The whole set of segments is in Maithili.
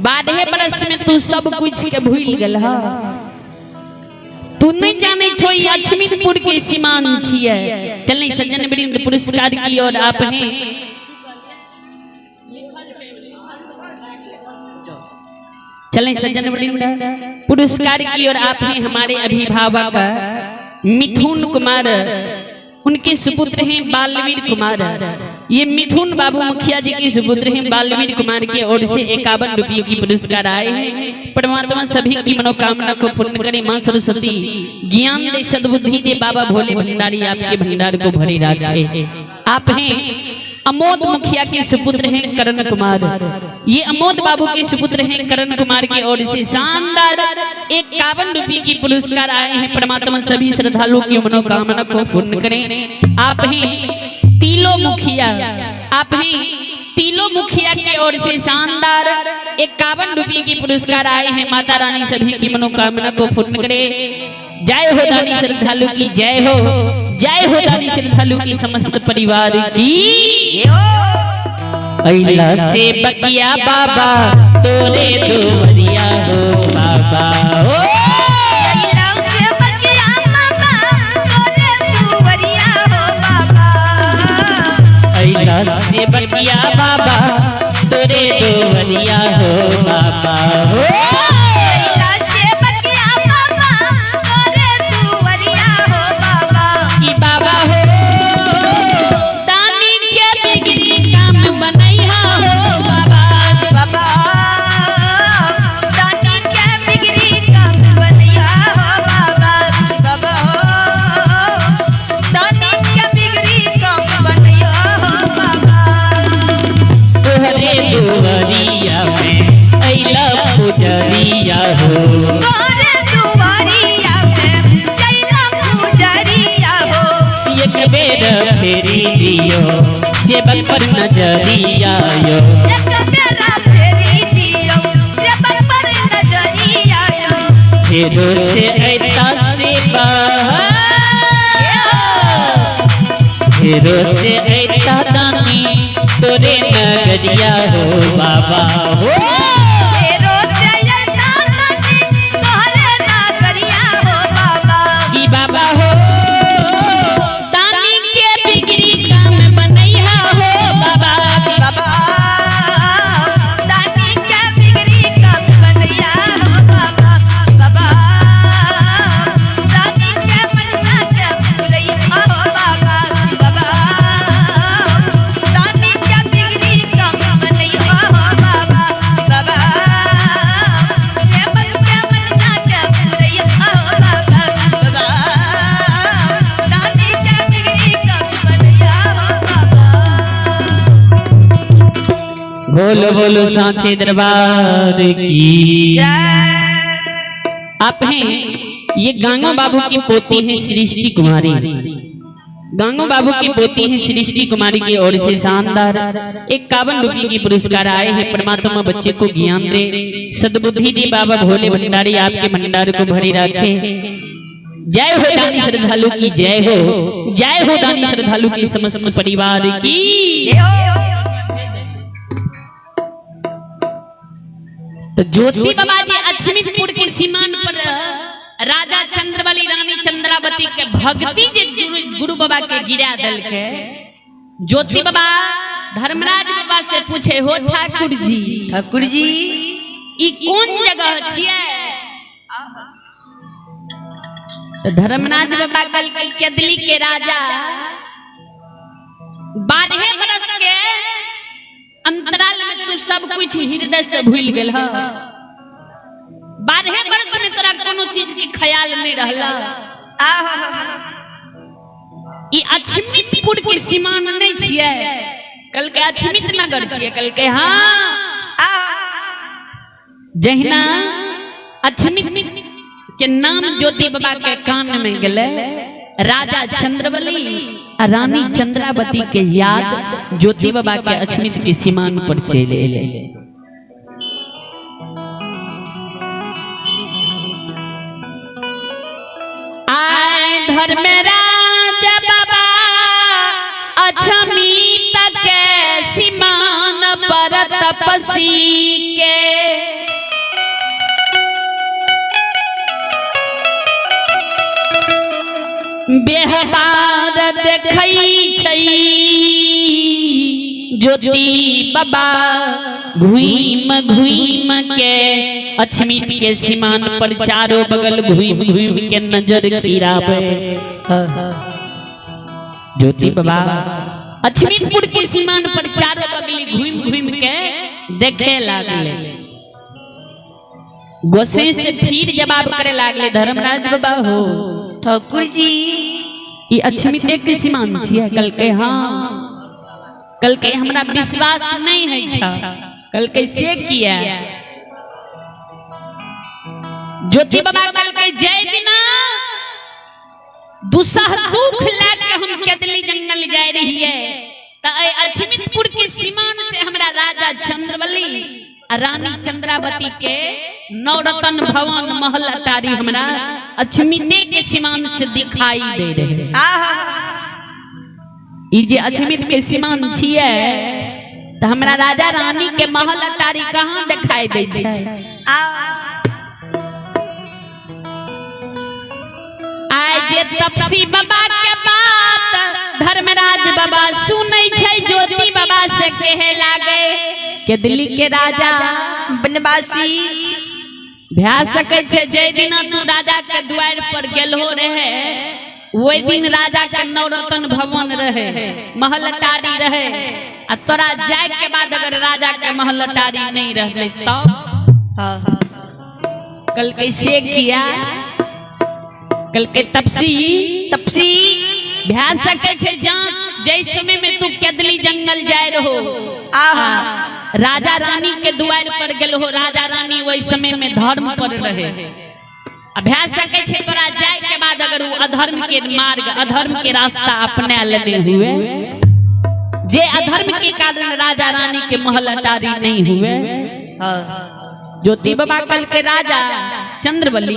12 बरस में तू सब कुछ के भूल गेल ह। तू नहीं जाने छो ई अछमीपुर के सीमान छिए। चलनी सज्जन वृंद पुरस्कार की ओर आप हैं। चलें सज्जन वृंद पुरस्कार की ओर आप हैं। हमारे अभिभावक मिथुन कुमार, उनके सुपुत्र हैं बालवीर कुमार। ये मिथुन बाबू मुखिया जी के सुपुत्र हैं बालवीर कुमार के ओर से 51 रुपये की पुरस्कार आए हैं। परमात्मा सभी की मनोकामना को पूर्ण करे। माँ सरस्वती ज्ञान दे, सद्बुद्धि दे, बाबा भोले भंडारी आपके भंडार को भरे रखे। आप हैं अमोद मुखिया के सुपुत्र हैं करण कुमार। ये अमोद बाबू के सुपुत्र हैं करण कुमार की ओर से शानदार 51 रुपये की पुरस्कार आए हैं। परमात्मा सभी श्रद्धालुओं की मनोकामना को पूर्ण करें। आप हैं तीलो मुखिया, आप हैं तीलो मुखिया की ओर से शानदार 51 रुपये की पुरस्कार आए हैं। माता रानी सभी की मनोकामना को पूर्ण करे। जय हो दानी श्रद्धालु की जय हो, जय हो दानी श्रद्धालु की समस्त परिवार की। अइला से बकिया बाबा तोरे दुवरिया हो बाबा हो। अइला से बकिया बाबा तोरे दुवरिया हो बाबा। अइला से बकिया बाबा तोरे दुवरिया हो बाबा हो। अइला से बकिया बाबा तोरे दुवरिया हो बाबा। कि बाबा हो दानी के बिगड़ी काम बनैहा हो बाबा। बाबा दानी के बिगड़ी काम बनैया हो बाबा। बाबा हो दानी के बिगड़ी काम बनैया हो बाबा। तोहरे दुवरिया में अइला पुजरिया हो। तोरे दुआरिया में अइला पुजरिया हो। एक बेर फेरी दियो सेवक पर नजरिया यो। एक बेरा फेरी दियो सेवक पर नजरिया यो। फेरो से ऐता सेवा, फेरो से ऐता दानी तोरे नगरिया हो बाबा हो। फेरो से ऐता दानी तोहरे नगरिया हो बाबा। कि बाबा हो दानी के बिगड़ी काम बनैहा हो बाबा। बाबा दानी के बिगड़ी काम बनैया हो बाबा। बाबा दानी के मनसा के पुरैया हो बाबा। बाबा दानी के बिगड़ी काम बनैया हो बाबा। बाबा सेवक के मनसा के पुरैया हो बाबा। बाबा दानी के बिगड़ी काम बनैया हो बाबा। बोलो बोलो सांचे दरबार की जय। आप हैं ये गांगो बाबू की पोती हैं सृष्टि कुमारी। गांगो बाबू की पोती हैं सृष्टि कुमारी की ओर से शानदार 51 रुपये की पुरस्कार आए हैं। परमात्मा बच्चे को ज्ञान दे, सद्बुद्धि दे, बाबा भोले भंडारी आपके भंडार को भरे रखे। जय हो दानी श्रद्धालु की जय हो, जय हो दानी श्रद्धालु की समस्त परिवार की। जय हो। तो ज्योति बाबा जी अछमीपुर के सीमान पर राजा चंद्रबली रानी चंद्रावती के भक्ति जे गुरु बाबा के गिरा दल के ज्योति बाबा धर्मराज बाबा से पूछे हो ठाकुर जी, ठाकुर जी ई कौन जगह छिए? तो धर्मराज बाबा कल के केदली के राजा 12 बरस के अंतराल में तू सब कुछ हृदय से भूल गेल ह। 12 वर्ष में तोरा कोनो चीज के ख्याल नहीं रहला। ई अछमितपुर के सीमान नहीं छिए, कल के अछमित नगर छिए, कल के हाँ। जहिना अछमित के नाम ज्योति बाबा के कान में गेले, राजा चंद्रबली आ रानी चंद्रावती के याद ज्योति बाबा के अछमित के सीमान पर चले एलै। आय धर्मराज बाबा अछमित के सीमान पर तपसी के बार देखै छै ज्योति बाबा घूम घूम के अछमित के सीमान पर चारों बगल घूम घूम के नजर खिरावे। ज्योति बाबा अछमितपुर के सीमान पर चारों बगल घूम घूम के देखे लागले। गोसाई से फिर जवाब करे लागले धर्मराज बाबा हो ठाकुर जी ई अछमिते के सीमान छियै। कल के हाँ, कल के हमरा विश्वास नहीं है छा। कल के से किया ज्योति बाबा कल के जय दिना दुसह दुख लाग के हम केदली जंगल जाय रहिए त ए अछमितपुर के सीमान से हमरा राजा चंद्रबली आ रानी चंद्रावती के नवरत्न भवन महल अटारी हमरा अछमिते के सीमान से दिखाई दे रहे। आहा ई जे अछमित के सीमान छियै त हमरा राजा रानी के महल अटारी कहाँ दिखाई दे छै। आ आइ जे तपसी बाबा के बात धर्मराज बाबा सुनै छै, ज्योति बाबा से कहे लागे के दिल्ली के राजा बनवासी भए सकै छै जै दिना तू राजा के दुआरि पर गेलहो रहे ओहि दिन राजा के नवरत्न भवन रहे, महल अटारी रहे, आ तोरा जाय के बाद अगर राजा के महल अटारी नहीं रहले तब हाँ कल कैसे किया। कल के तपसी तपसी भए सकै छै जान जै समय में तू केदली जंगल जाय रहो आहा राजा रानी के दुआर पर गेल हो, राजा रानी वही समय में धर्म पर रहे। आ भए सकै छै तोरा जाय के बाद अगर वो अधर्म के मार्ग अधर्म के रास्ता अपना लेने हुए, जे अधर्म के कारण राजा रानी के महल अटारी नहीं हुए। हाँ ज्योति बाबा कल के राजा चंद्रबली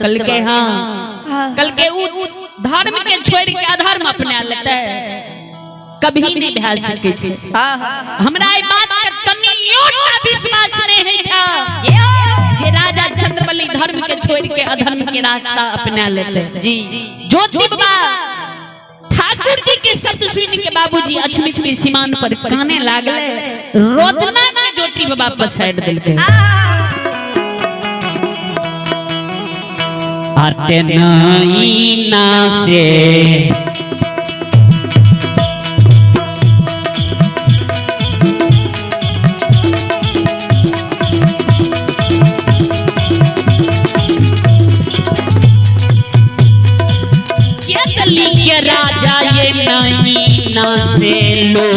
कल के हाँ कल के उ धर्म के छोड़ के अधर्म अपना लेते कभी नहीं भए सकै छै। आहा हमरा ई बात के तनियो टा विश्वास नहीं है छा जे राजा चंद्रबली धर्म के छोड़ के अधर्म के रास्ता अपना लेते। जी ज्योति बाबा ठाकुर जी के शब्द सुन के बाबूजी अछमित के सीमान पर काने लागले, रोदना में ज्योति बाबा पसार देलकै। आते नैना से के राजा ये नैना से लो